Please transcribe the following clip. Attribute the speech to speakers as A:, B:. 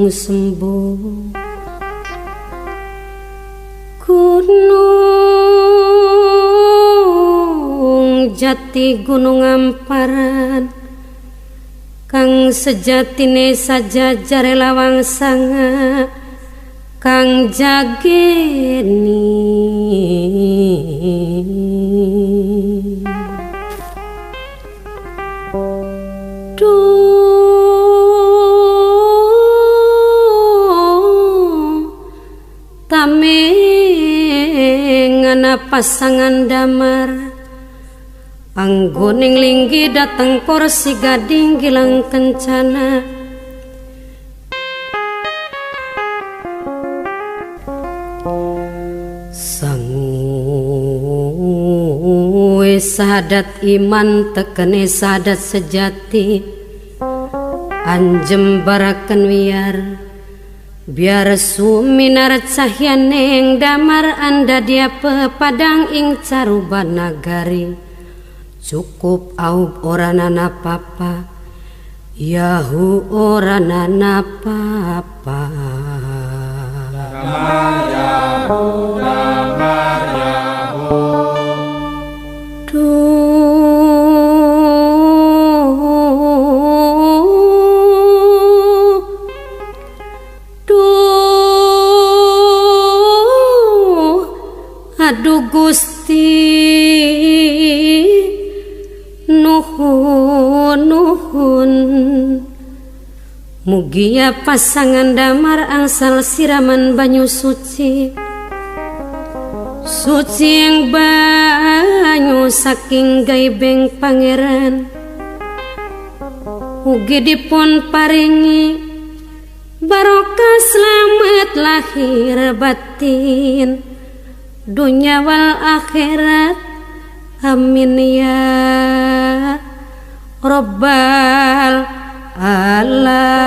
A: Gunung Sembu Gunung Jati Gunung Amparan kang sejatine sajajare lawang sanga kang jageni tamengana pasangan damar anggoning linggi dateng kursi gading gilang kencana sangue sahadat iman tekene sahadat sejati anjem baraken wiyar biar suminar cahyaneng damar anda dia pepadang ing caruban nagari cukup aub oranana papa yahu oranana papa
B: damar yahu damar yahu
A: Aduh Gusti nuhun nuhun mugia pasangan damar angsal siraman banyu suci suci yang banyu saking gaibeng pangeran ugi dipun paringi barokah selamat lahir batin dunya wal akhirat amin ya rabbal alamin.